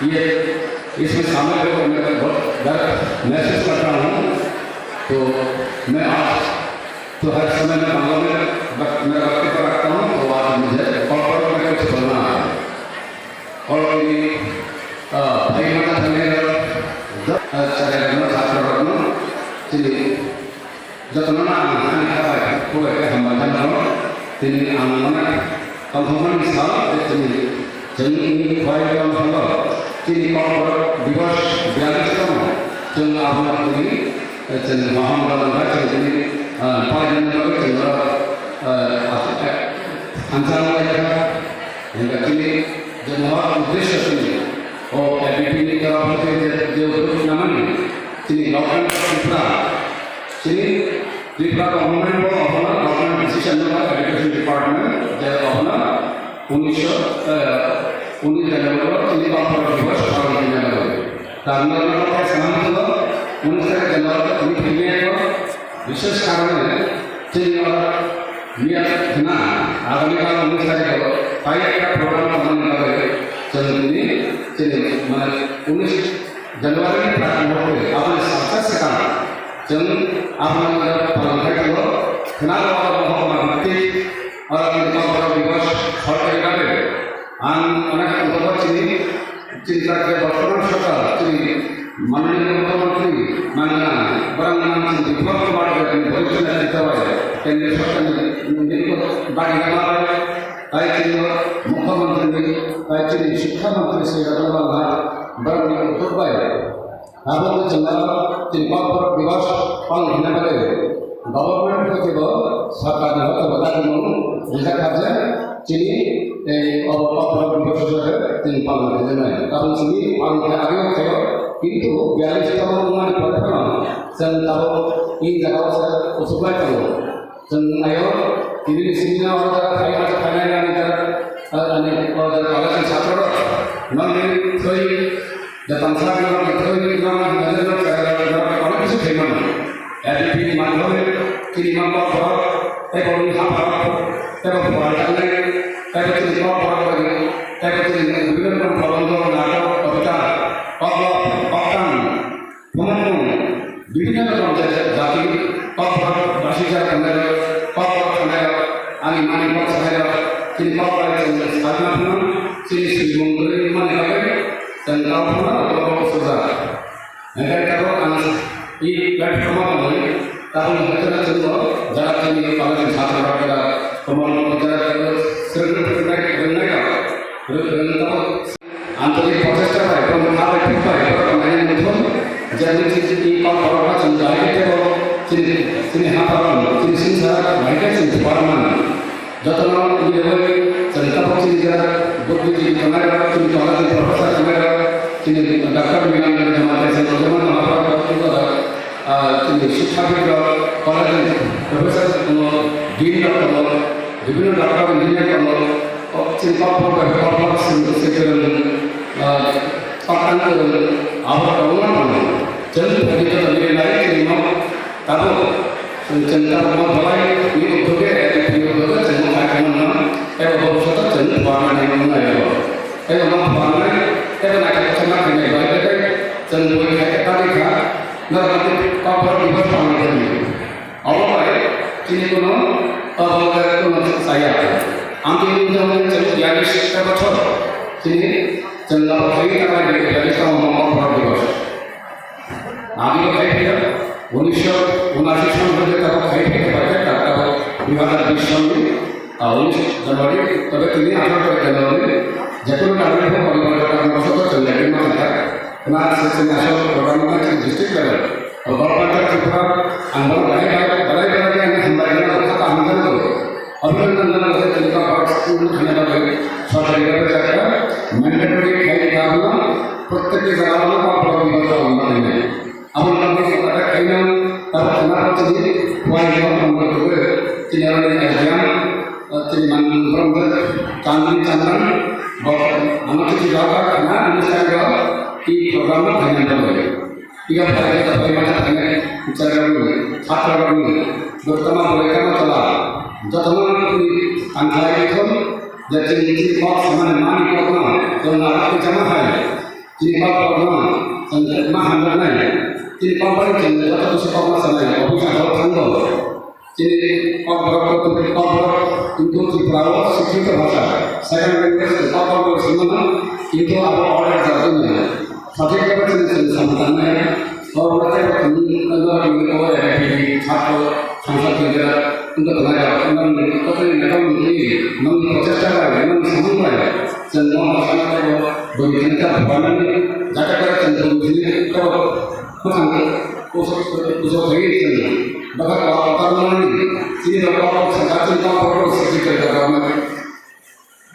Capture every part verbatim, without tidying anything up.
ये, इसमें शामिल होकर मैं बहुत गर्व महसूस करता हूँ। तो मैं आज तो हर समय मैं बांग्ला में वक्त-, मेरा वक्तव्य रखता हूँ, तो आज मुझे कॉकबरक में कुछ बोलना है। और ये, अ, भाई माता बहन, अ, छात्र रत्न, चलिए। Jotono ang ani kha bai khubai khe hambai jani rw. Tini ang mane tongthokmani sal je tini chwngni khwlai tong thangno tini Kokborok Diwas biyalish tamo. Chwng abono tini, eh, chwng Mohammadan bai chwng tini, eh, paidani bagwi chwng oro, eh, eh, thansa wnglaikha. Hingkhe tini je mohor uddesho tini o A B P ni torof hwnkhe je, je uddesho namani tini Government of Tripura chini Tripura government bo abono government decision no education department je abono unisho, eh, unis January o chini Kokborok Diwas palon khaina bagwi. Tamni oro khe sanam thwgo, unis tarik January o chini philya ko bishesh karone chini oro miya khna agami kal unis tarik o pai ekta program khamani bagwi chwng tini chini mane unis January ni prak muhurte aboni salsa swkang chwng abono palon khai tongo. Khwnaro oro mohokma bwtwi oro tini Kokborok Diwas sorkari bagwi ang onek tongthokgo chini, chini rajya bortoman sorkar chini mananiya mukhyamantri mangna borang nang chini Biplab Kumar Deb ni boristo netrito bai kendriya sorkar ni bagwi ma bai tai chini mukhyamantri ni tai chini shikkha mantri Shri Ratan Lal Nath borok ni uddog bai Abo wngkha chwng aro chini Kokborok Diwas palon khaina bagwi government hwnkhe bo sarkarni hwnkhe bo dagimung rijak kha je chini tei obo Kokborok Diwas hisabe chwng palon khainai. Tabuk chini palon khe ageo khaio, kintu biyalish tamo wngmani pore phano chwng tabuk in jagao se kuchuklai tongo. Chwng naio, tini ni simi no order khai ma khai nai nani ta, ani order kala chwng satro rok nokni thwi Jatang sa no thoi ni no na na no ka no onek kisu thai mano. A D P ni madhyome chini ma kok borok, tei borokni ha borok, tei bo phuar tangnai, tei bo chini kok borok bai, tei bo chini bibhinno rokom prabandho, natok, kobita, koklop, koktang, thumung, bibhinno rokom jati, kok borok basi jak tangnai, kok borok tangnai, ani mani kok sanai, chini kok bai chini sajna phano, chini swi mung kwrwi mani bagwi, Chwng kau phano abo suja. Hingkhe tabuk ang i platform o tongwi, tabuk ni hwnkhe chwngno jara chini college ni chhatra rok jara kwbangma jara swrwng rwngnai, rwngnai rok, rw-, rwng tabuk. Antolik prochesta bai, bono kha bai, thik bai, borok rok naina muthung, je nini chini i kok borok no chwng bahai khe teibo chini, chini ha borok, chini swngchar bahai khe chwng phuarmani. Jotono nini bagwi chwng tabuk chini jora buddhijibi tongnai rok, chini college ni professor tongnai rok, chini doctor Milan Debbarma tei chwng Rojama Mahaprabhu tei tei rok, ah, chini shikshabid rok, college ni professor tongo, dean rok tongo, bibhinno doctor, engineer tongo, o chini kok phor bai kok phor chwng se kwrwng, ah, kok tang kwrwng, abo rok tongo. Chwng phaikhe joto nini nai chini no Tabuk, chwng, chwng tabuk ma bolai, ni uddhoge, ni uddhoge chwng khai khaimano, ebo bhobishoto chwng phuarnani wngmano. Ebo ma phuarnai, ebo naithok khe ma khainai bai bai, chwng bui khai khe tangwi kha, norok kok borok ni bwskango thangwi. Obo bai chini kuno, obo bai kuno chaya. Ang tini wngkha chwng biyalish ta bochor, chini chwng abo khaigwi tangwi biyalish ta kok borok ni bwskango. Ageo khai phaiya, unisho unashi son pore tabuk khai phai phai phai tabuk dui hazar bish son ni, ah, unis January, tobe tini atharo January, jekunu tarikh o poribar karno bosoto chwng lai ma kha. Khna se chwng asol program ma chwng district level. Abo Gangtok Tripura, ang bono belai belai, belai belai khe ani hambai jana, kha kaham jana. Abhinandan jana, je chini Kokborok school thangna bagwi sorkari bhabe jakha mandatory khai kaham, prottek jaga o Kokborok ni bagwi. Aboni bagwi sokha khaina, tabuk khna chini, wai no tongbo tongbo, chini aroni S D M, chini man, man, man, chandni chandran, bo, ano chini jaga khna, ano chini jaga, i program no khaina bagwi. Iya pai, iya pai, mana khaina, chara bagwi, chatra bagwi, bertama boleh kama chala, jatama ni angkai thon, jadi chini kok samane mani kok no, jona kok jama hai. Chini kok borok no chwng ma hamjaknai. Chini kok bai chwng joto bwswk kok ma sanai, office o thang bo. Chini kok borok to, kok borok, kintu Tripura o sikkhito bhasha, second language kok borok simi mano, kintu abo order jagwi mano. Sathai khe chwng chwng samung tangnai, kok borok tei kok ni kok borok ni kok borok ni chhatro sangsa khe jera, kintu tonai rok, kintu kok ni nokol ni, nokol ni prochesta bai, nokol ni samung bai, chwng no ma sana khe bo, bo ni khe ta bana ni, jaka khe chwng bo ni khe kok Bwsang kusuk, kusuk khaui chwng bwkha kok kotor mani, chini rok kok saka chwng kok borok sijik kha kok mani.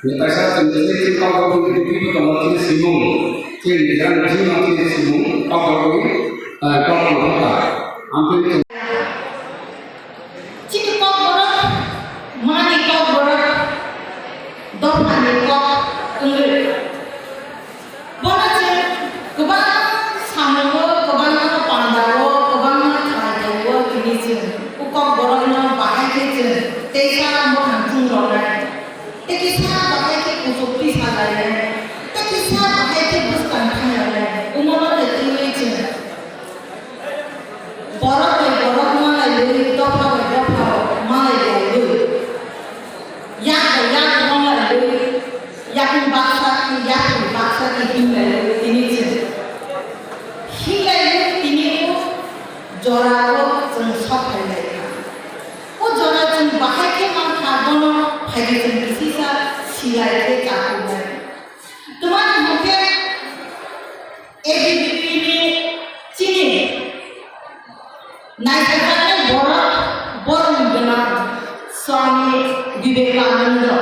Ni kaisa chwng chini chini kok borok ni bibi tongo chini simung, chini nijang chini chini simung kok borok ni, eh, kok borok kha. Ampli Chini kok borok, mani kok borok, dophani kok wngwi. Bono chwng kwbangma samungo, kwbangma pandao, kwbangma khlaithaio tini chwng o kok borokno bahai khe chwng teisa mwkhang chungroknai, tei kisa bahai khe kuchuk tisa lainai, tei kisa bahai khe bwskang thanglainai, omono tei twiwi chwng Borok bai borok malaiwi, dopha bai dopha rok malai laiwi, yak bai yak malaiwi, yakung baksa khe yakung baksa khe hinglaiwi tini chwng hinglaiwi tini o jora o chwng sok phai lai kha. O jora chwng bahai khe man kha, bono phaidi chwng kisisa silai khe chakhumnai. Twmani hwnkhe A B V P ni chini naithajaknai borok, borokni gwnang Swami Vivekananda.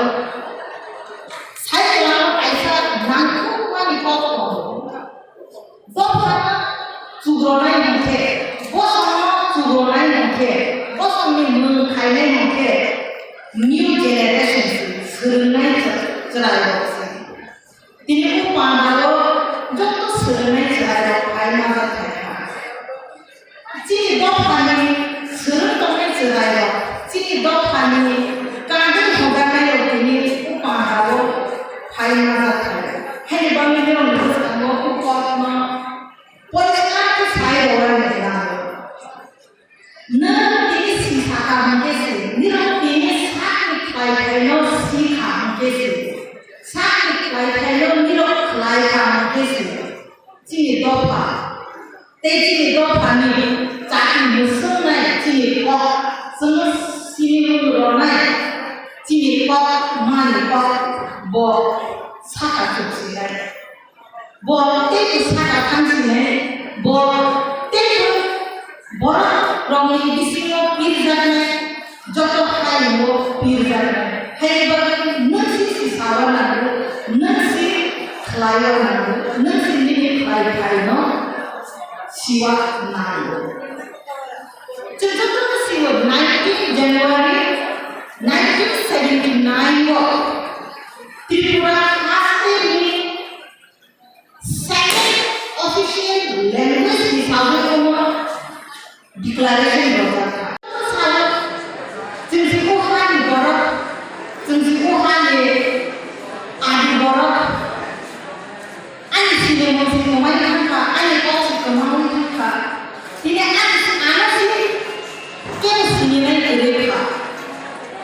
Sai kwlangma kaisa nangkukmani kok tongo. Dophano chugronai hwnkhe, bosongno chugronai hwnkhe, bosongni mwng khainai hwnkhe new generation se, swrwngnai chwrairok se. Tini o pandao joto swrwngnai chwrairok phai majak thai kha. Chini dophani swrwng tongnai chwrairok, chini dophani kandui hwnjaknairok tini o pandao phai majak thai kha. Haini bagwi norokni bwskango o kokno poriskar khe sai rwna nango. Nwng tini si sakha hwnkhe se, nirok tini sakni khlai thaino si kha hwnkhe se, sakni khlai thaino nirok khlai kha hwnkhe se, chini dopha tei chini dophani chakri mwswngnai chini kok, chwng sini rwnai chini kok, mani kok bo sakha chuksinai. Bo teibo saka thang sinai, bo teibo borok rokni bisingo pirjaknai, joto hayungo pirjaknai. Haini bagwi nwng si sisawa nango, nwng si khlaiwa nango, nwng si nini khlai khlaino siwa nango. Chwng jotono siwo nineteen January nineteen seventy-nine o Tripura haste ni Second official language hisabe omo declaration rwjak kha. Salo chwng si o hani borok, chwng si o hani adi borok, ani sini mo si kwmai thang kha, ani kok si kwmai thang kha. Tini ani ano si Kebo sininai kwrwi kha.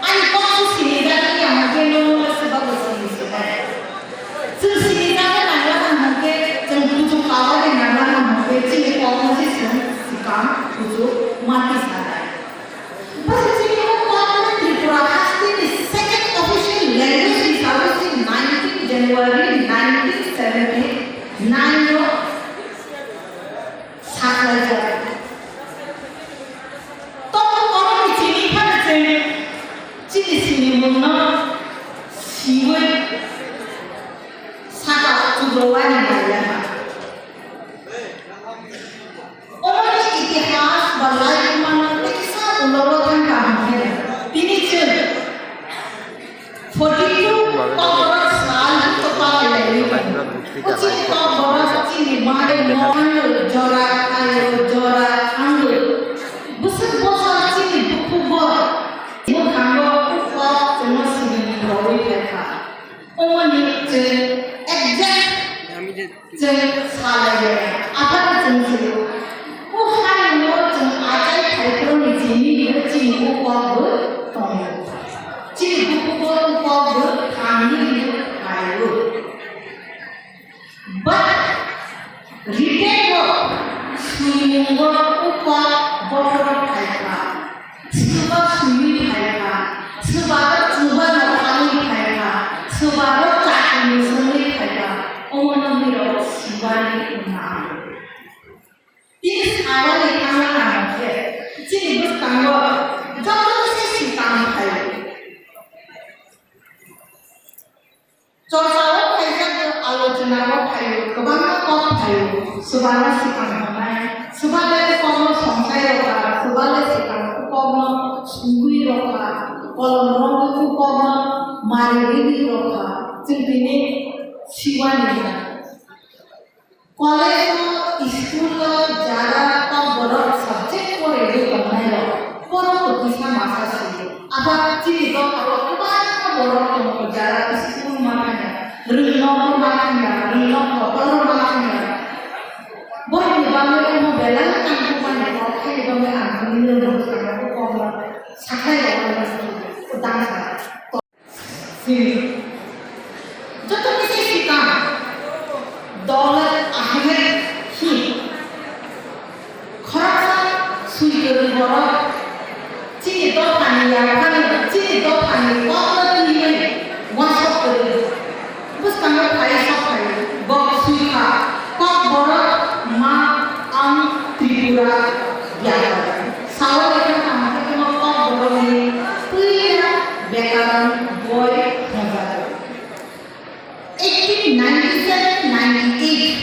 Ani kok se sinijak ya hwnkhe nono swbakbo sini sinai. Chwng sinijagwi nangla hwnkhe chwng kuchuk power bai nangla hwnkhe chini kokno se chwng swkang kuchuk mati Soba swiwi phaikha, soba chuba no phalwi phaikha, soba ro chakri songwi phaikha, omono hwnwi rok siwani wngma. Tini sawani thangna nangkhe, chini bwskango joto se swkang phaio. Chorchao phaijak, alochonao phaio, kwbangma kok phaio, swbale swkang hwnai, swbale kokno songchai rwkha, swbale swkang kokno sungwi rwkha, kolom romwi kokno mari rwkha, chwng tini siwani. College-o, school-o jara kokborok subject poraiwi tongnairok, borok kisa masa si. Abo chini dophao kwbangma borok tongo, jara school ma thangya, rwngnokbo ma thangya, rwngnok kotorbo ma thangya. Borokni bagwi omo belai tangkukmani kok, haini bagwi ang thangwi rwngnok swkangno kokno sakhlai rwkha, dangsa. Sini. Joto kisi sikang. Dolat ahmed hi. Khoroksa sui kwrwi borok. Chini dophani yaphani, chini dophani kokno twiwi wasok kwrwi. Bwskango phai sok phai. Bok sui kha. Kokborok ma ang Tripura yaphar. Sawi kha tamo khe tamo kokborokni puila bekaran boi hwnjago. Eighteen ninety-seven ninety-eight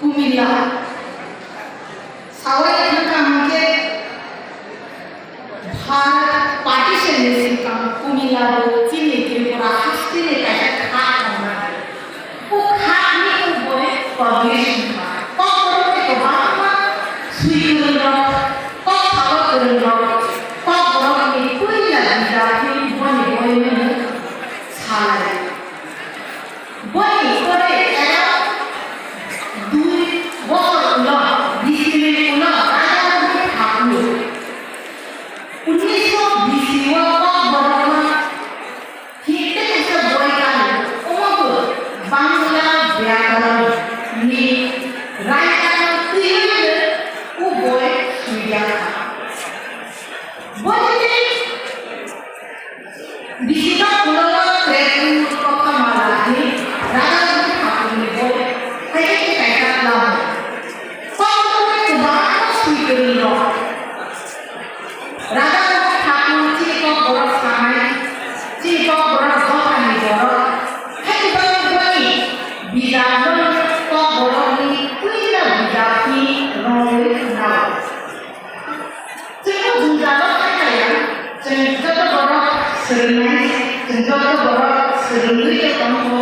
Kumila. Sawi kha tamo khe Bharat partition ni sikang Kumila bo chini Tripura haste ni kaisa kha tongnai. O kha ni o boi publish wngkha. Kokborok ni kwbangma sui kwrwng rok, kok salo kwrwng rok, kokborok ni puila bijap ni boni boi no salai. Boni pore era dui bosor ulo, bisi ni ulo, Raja Raghunath Thakur. Unnish bisi o kokborok no Hindi kaisa boi kano, omo bo Bangla byakaron ni raida no twiwi o boi swijak kha. Boni tei bisingo ulo Trepur Kothamala ni Raja Raghunath Thakur ni boi hai khe kaisa lama. Kokborok ni kwbangma swi kwrwi rok. Raja Raghunath Thakur chini kokborok sanai, chini kokborok dophani borok. Haini bagwi boni bijapno kokborokni puila bijapni rwngwi khwnao. Chwngno jwngjalo thangkaya, chwng joto borok swrwngnai, chwng joto borok swrwngwi tongo.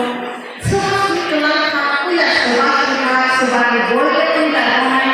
Swba swkla kha, puila swba swkla, swbani boi tei puila tongnai.